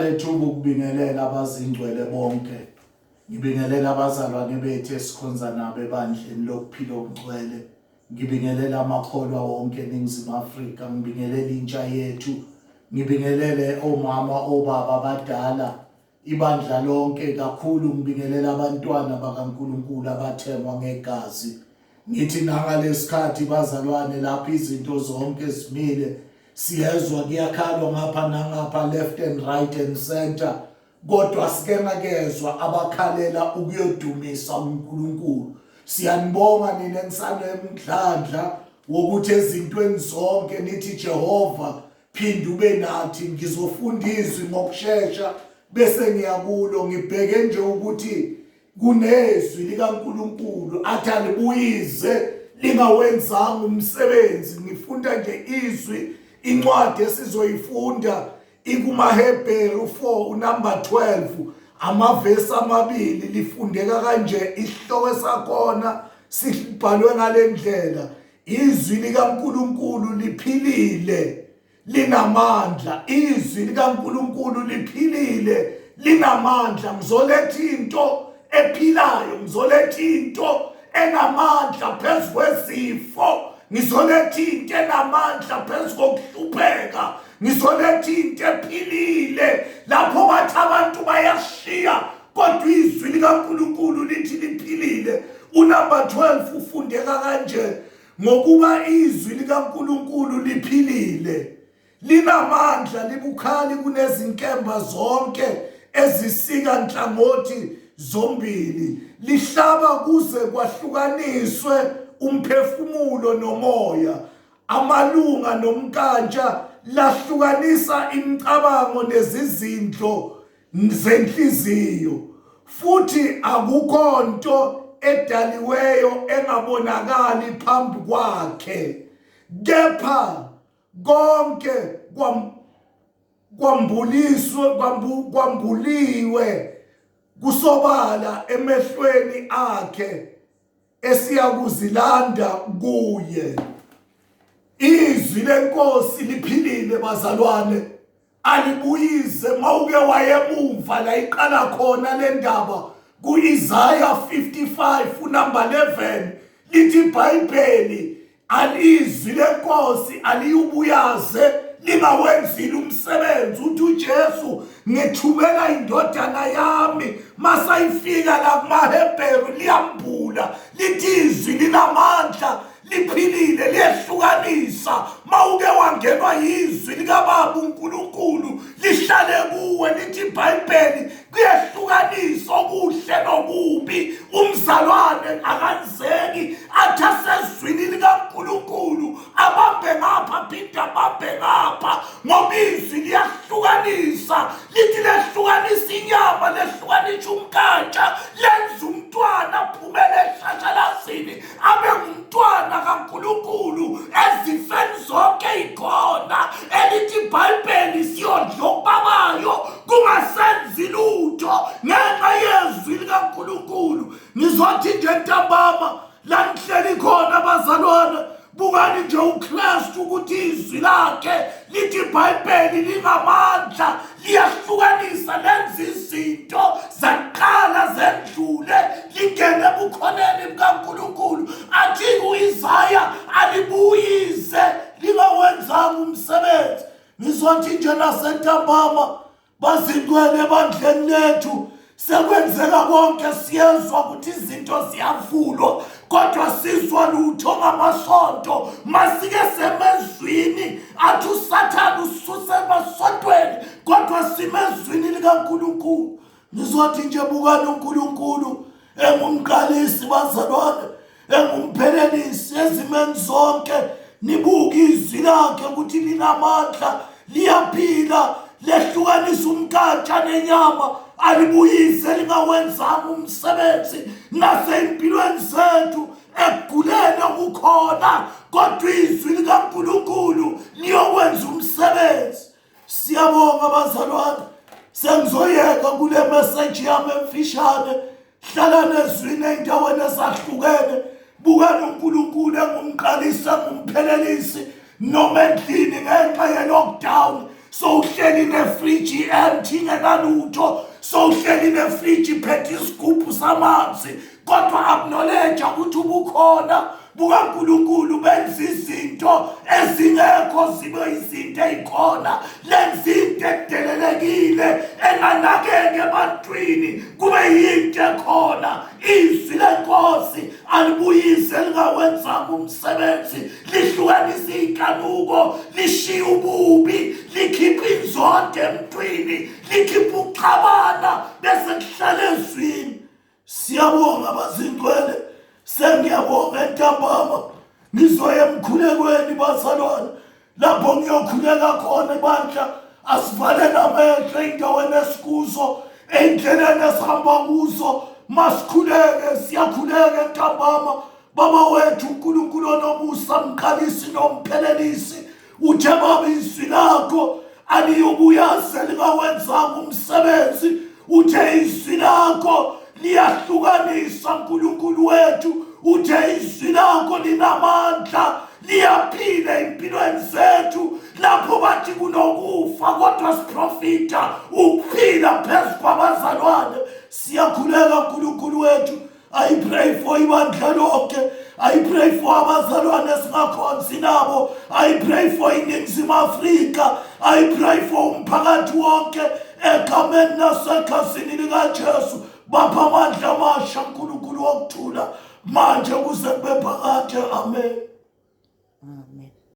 Lethuba ukubingelela abazingcwele bonke. Ngibingelela abazalwane bethu esikhonza nabo ebandleni lokuphila okungcwele. Ngibingelela amakholwa wonke eNingizimu Afrika, ngibingelela intsha yethu, ngibingelele omama, obaba abadala, ibandla lonke kakhulu ngibingelela abantwana bakaNkulunkulu abathengwa ngegazi. Ngithi nangalesikhathi bazalwane lapho izinto zonke zimile siyezwa kuyakhalwa ngapha nangapha left and right and center kodwa sike ngakezwa abakhalela ukuyodumisa uNkulunkulu. Siyanibonga nina enisanemdlandla wokuthi ezintweni zonke nithi Jehova phinde ube nathi. Ngizofunda izwi ngokushesha bese ngiyakulo ngibheke nje ukuthi kunezwi likaNkulunkulu athi alibuyize lingawenzanga umsebenzi. Ngifunda nje izwi, incwadi esizoyifunda ikumaHebheru 4 unumber 12 amavesi amabili, lifundeka kanje. Isihloko sakhona sibhalwe ngalendlela: izwi likaNkulunkulu liphilile linamandla. Izwi likaNkulunkulu liphilile linamandla. Ngizoletha into ephilayo, ngizoletha into enamandla phezu kwezifo, ngizoletha into enamandla phezu kokuhlupheka, ngizoletha into ephilile lapho bathi abantu bayashiya, kodwa izwi likaNkulunkulu lithi liphilile. Unumber 12 ufundeka kanje: ngokuba izwi likaNkulunkulu liphilile linamandla, libukhali kunezinkemba zonke ezisika nhlangothi zombili, lihlaba kuze kwahlukaniswe umphefumulo nomoya, amalunga nomnkantsha, lahlukanisa imicabango nezizindlo zenhliziyo, futhi akukho nto edaliweyo engabonakali phambi kwakhe, kepha konke kwambuliswe kwambuliwe kusobala emehlweni akhe esiyakuzilanda kuye. Izwi lenkosi liphilile bazalwane, alibuyize. Mawuke wayemumva la iqala khona le ndaba ku-Isaya 55 unumber 11, lithi iBhayibheli alizwi lenkosi aliyubuyaze lingawenzile umsebenzi. Uthi uJesu, ngithumela indodana yami. Masayifika la kumaHebheru liyambula, lithi izwi linamandla, liphilile, liyehlukanisa. Mawuke wangenwa yizwi likababa uNkulunkulu lihlale kuwe, lithi iBhayibheli kuyehlukanisa okuhle nokubi. Umzalwane akanzeki athi asezwini likaNkulunkulu abambe ngapha aphinde abambe ngapha, ngoba izwi liyahlukanisa. Lithi lehlukanisa inyama, lehlukanisa umnkantsha, lenza umntwana aphumele eshashalazini abe ngumntwana kaNkulunkulu ezifeni zonke ikhona. Elithi iBhayibheli siyodla okubabayo kungasenzi lutho ngenxa yezwi likaNkulunkulu. Ngizothi nje ntambama la nihleli khona bazalwane, bukani nje uKristu ukuthi izwi lakhe lithi iBhayibheli lingamandla, liyahlukanisa, lenza izinto zaqala zendlule, lingene ebukhoneni bukaNkulunkulu. Athi u-Isaya alibuyize lingawenzanga umsebenzi. Ngizothi nje nasentambama bazingcwele ebandleni lethu sekwenzeka konke, siyezwa ukuthi izinto ziyavulwa kodwa sizwa lutho ngamasonto. Masike semezwini athi uSathane ususe emasontweni, kodwa simezwini likaNkulunkulu. Ngizothi nje bukani uNkulunkulu engumqalisi bazalwane, engumphelelisi ezimeni zonke. Nibuke izwi lakhe ukuthi linamandla, liyaphila, lehlukanisa umnkantsha nenyama, alibuyise lingawenzanga umsebenzi nasey'mpilweni zethu ekuguleni okukhona, kodwa izwi likaNkulunkulu liyokwenza umsebenzi. Siyabonga bazalwane, sengizoyeka kule message yami emfishane. Hlala nezwini ey'ndaweni ezahlukene, bukani uNkulunkulu engumqalisi engumphelelisi, noma endlini ngenxa ye-lockdown. Sowuhleli nefriji empty, ingenalutho. Sowuhleli nefriji iphethe isigubhu samanzi, kodwa acknowledge ukuthi ubukhona bukaNkulunkulu benza izinto ezingekho zibe izinto ezikhona. Lenza into edelelekile enganakeke ebantwini kube yinto ekhona. Izwi lenkosi alibuyise lingawenzanga umsebenzi, lihlukanisa iy'nkanuko, lishiya ububi, likhipha inzondo emntwini, likhipha ukuxabana, bese kuhlala ezwini. Siyabonga bazingcwele, sengiyabonga entambama ngizoya emkhulekweni bazalwane, lapho ngiyokhuleka khona ibandla. Asivale namehlo ey'ndaweni esikuzo, ey'ndleleni esihamba kuzo, masikhuleke. Siyakhuleka entambama. Baba wethu uNkulunkulu onomusa, mqalisi nomphelelisi, uthe baba izwi lakho aliyubuyaze lingawenzanga umsebenzi. Uthe izwi lakho liyahlukanisa, uNkulunkulu wethu. Uthe izwi lakho linamandla, liyaphila empilweni zethu. Lapho bathi kunokufa, kodwa siprofita ukuphila phezu kwabazalwane. Siyakhuleka uNkulunkulu wethu. I pray for ibandla lonke. I pray for abazalwane esingakhonzi nabo. I pray for iNingizimu Afrika. I pray for umphakathi wonke egameni nasekhasini likaJesu. Bapha amandla amasha uNkulunkulu wokuthula manje kuze kube phakade. Amen. Amen.